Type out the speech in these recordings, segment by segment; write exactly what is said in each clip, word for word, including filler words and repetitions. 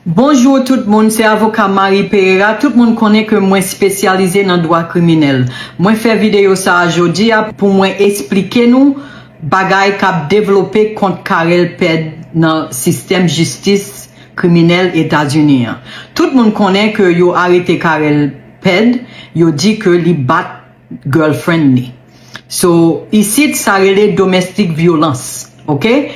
Bonjou tout moun, se avoka Marie Pereira. Tout moun konnen ke mwen espesyalize nan dwa kriminèl. Mwen fè videyo sa a jodi a pou mwen esplike nou bagay k ap devlope kont Carel Ped nan sistèm jistis kriminèl Etazini an. Tout moun konnen ke yo arete Carel Ped, yo di ke li bat girlfriend li. So, isit sa rele domestic violence, ok?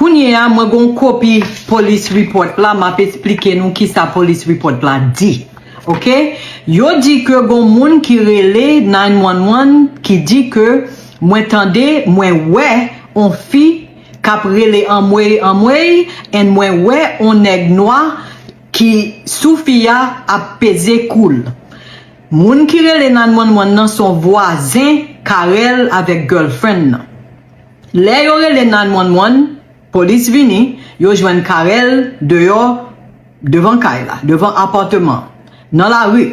Kounye a, mwen gon kopi police report la, m ap esplike nou kisa police report la di, ok? Yo di ke gon moun ki rele nine one one ki di ke mwen tande, mwen wè on fi k ap rele anmwey anmwey, and mwen wè on nèg nwa ki sou fi a ap peze kou l. Moun ki rele nine one one nan se yon vwazen Carel avèk girlfriend nan. Lè yo rele nine one one, polis vini, yo jwenn Carel deyò devan kay la, devan apatman, nan lari.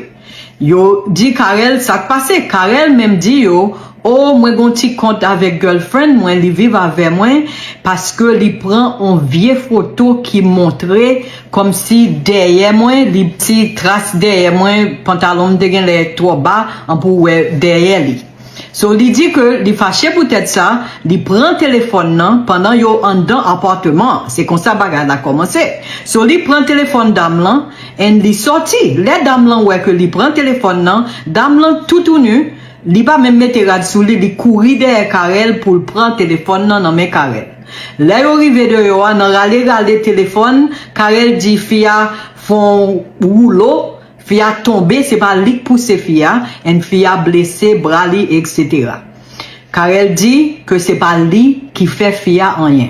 Yo di Carel sa k pase. Carel menm di yo, o, mwen gon ti kont avèk girlfriend mwen, li viv avè mwen, paske li pran on vye foto ki montre kòmsi dèyè mwen, li ti tras dèyè mwen, pantalon m te genlè twò ba, an pou wè dèyè li. So, li di ke li fache poutèt sa, li pran telefòn nan pandan yo anndan apatman an. Se konsa bagay la kòmanse. So, li pran telefòn dam lan, and li sòti. Lè dam lan wè ke li pran telefòn nan, dam lan toutouni, li pa menm mete rad sou li, li kouri dèyè Carel pou l pran telefòn nan nan men Carel. Lè yo rive deyò a, nan rale rale telefòn, Carel di fi a fè on woulo, fi a tonbe, se pa li k pouse fi a, and fi a blese bra li, etsetera. Carel di ke se pa li ki fè fi a anyen.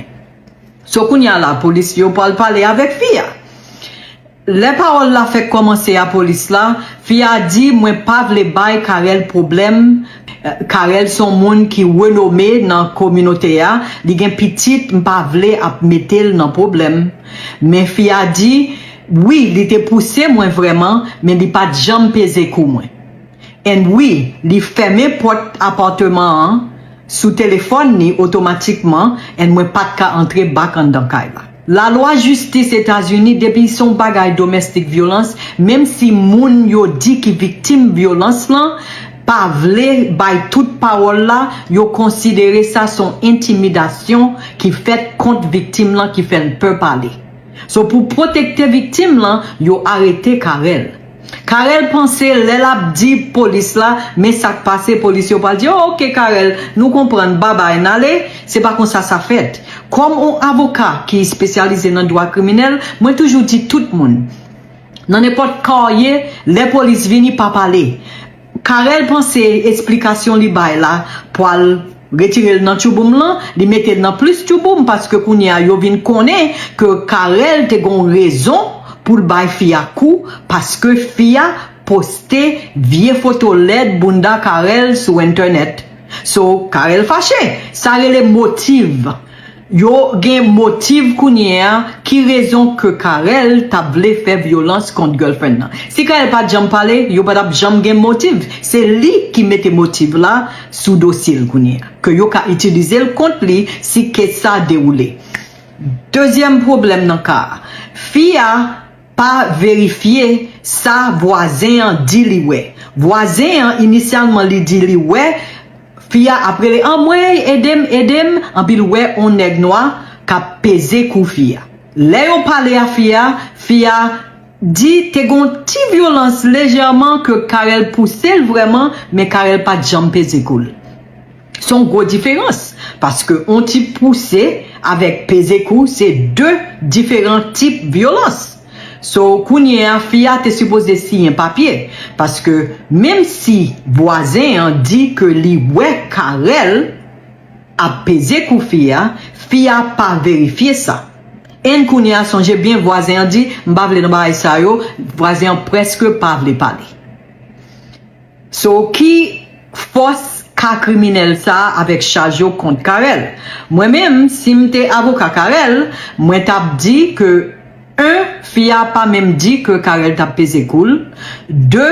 So, kounye a la, polis yo pral pale avèk fi a. Lè pawòl la fèk kòmanse a polis la, fi a di, mwen pa vle bay Carel pwoblèm. Carel se yon moun ki renome nan kominote a, li gen pitit, m pa vle ap mete l nan pwoblèm. Men fi a di, wi, li te pouse mwen vrèman, men li pa t janm peze kou mwen. And wi, li fèmen pòt apatman an sou telefòn li otomatikman, and mwen pa t ka antre back anndan kay la. Lalwa jistis Etazini, depi se yon bagay domestic violence, menm si moun yo di ki viktim vyolans lan pa vle bay tout pawòl la, yo konsidere sa se yon entimidasyon ki fèt kont viktim lan ki fè l pè pale. So, pou pwotekte viktim lan, yo arete Carel. Carel panse lè l ap di polis la, men sa k pase, polis yo pral di, o, oke, Carel, nou konprann, babay, n ale, se pa konsa sa fèt. Kòm on avoka ki espesyalize nan dwa kriminèl, mwen toujou di tout moun, nan nenpòt ka w ye, lè polis vini, pa pale. Carel panse esplikasyon li bay la pral retire l nan tchouboum lan, li mete l nan plis tchouboum, paske kounye a yo vin konnen ke Carel te gon rezon pou l bay fi a kou, paske fi a poste vye foto lèd bounda Carel sou entènèt. So, Carel fache. Sa rele motiv. Yo gen motiv kounye a, ki rezon ke Carel t ap vle fè vyolans kont girlfriend nan. Si Carel pa t janm pale, yo pa t ap janm gen motiv. Se li ki mete motiv la sou dosye l kounye a, ke yo ka itilize l kont li si kes sa dewoule. Dezyèm pwoblèm nan ka a, fi a pa verifye sa vwazen an di li wè. Vwazen an, inisyalman, li di li wè fi a ap rele, anmwey, ede m, ede m, anpi l wè on nèg nwa k ap peze kou fi a. Lè yo pale a fi a, fi a di te gon ti vyolans lejèman ke Carel pouse l vrèman, men Carel pa t janm peze kou l. Se yon gwo diferans, paske on ti pouse avèk peze kou, se de diferan tip vyolans. So, kounye a, fi a te sipoze siyen papye, paske menm si vwazen an di ke li wè Carel ap peze kou fi a, fi a pa verifye sa. And kounye a, sonje byen, vwazen an di, m pa vle nan bagay sa yo, vwazen an prèske pa vle pale. So, ki fòs ka kriminèl sa a avèk chaj yo kont Carel? Mwen menm, si m te avoka Carel, mwen t ap di ke, en, fi a pa menm di ke Carel t ap peze kou l. De,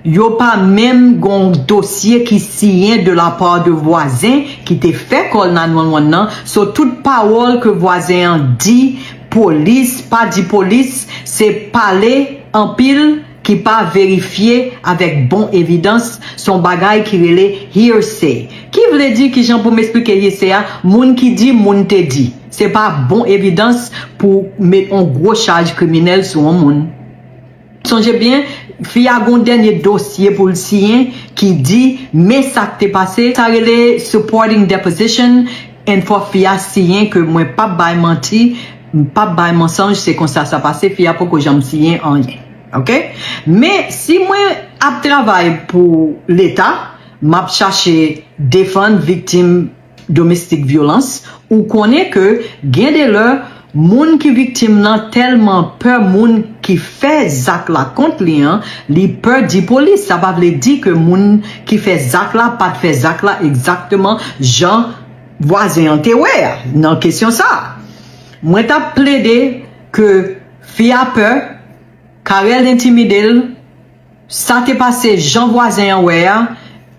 yo pa menm gon dosye ki siyen de la part de vwazen ki te fè call nine one one nan. So, tout pawòl ke vwazen an di polis, pa di polis, se pale anpil ki pa verifye avèk bon evidans, se yon bagay ki rele hearsay. Ki vle di, kijan pou m eksplike hearsay a, moun ki di, moun te di. Se pa bon evidans pou met yon gwo chaj kriminèl sou yon moun. Sonje byen, fi a gon dènye dosye pou l siyen ki di, men sa k te pase, sa rele supporting deposition, and fò fi a siyen ke mwen p ap bay manti, m p ap bay mansonj, se konsa sa pase, fi a poko janm siyen anyen. Oke? Men si mwen ap travay pou Leta, m ap chache defann viktim domestic violence, ou konnen ke gen de lè moun ki viktim nan tèlman pè moun ki fè zak la kont li an, li pè di polis. Sa pa vle di ke moun ki fè zak la pa t fè zak la egzakteman jan vwazen an te wè a nan kesyon sa a. Mwen t ap plede ke fi a pè, Carel entimide l, sa te pase jan vwazen an wè a,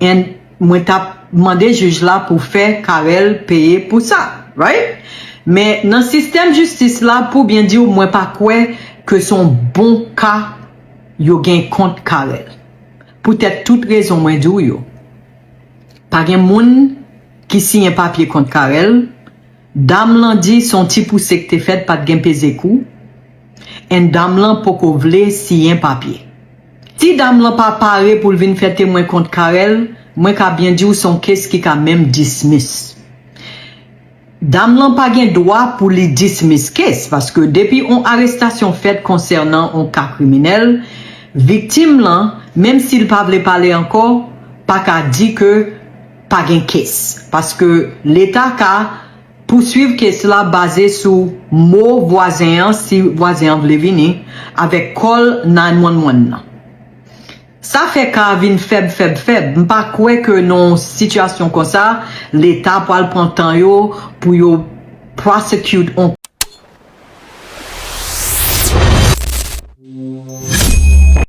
and mwen t ap mande jij la pou fè Carel peye pou sa, right? Men nan sistèm jistis la, pou byen di w, mwen pa kwè ke se yon bon ka yo gen kont Carel. Poutèt tout rezon mwen di w yo. Pa gen moun ki siyen papye kont Carel. Dam lan di se yon ti pouse k te fèt, pa t gen peze kou. And dam lan poko vle siyen papye. Si dam lan pa pare pou l vin fè temwen kont Carel, mwen ka byen di w se yon kes ki ka menm dismiss. Dam lan pa gen dwa pou li dismiss case, paske depi yon arestasyon fèt konsènan yon ka kriminèl, viktim lan, menm si l pa vle pale ankò, pa ka di ke pa gen case, paske Leta ka pouswiv case la baze sou mo vwazen an, si vwazen an vle vini, avèk call nine one one nan. Sa fè ka a vin fèb, fèb, fèb. M pa kwè ke nan yon sitiyasyon konsa, Leta pral pran tan yo pou yo prosecute on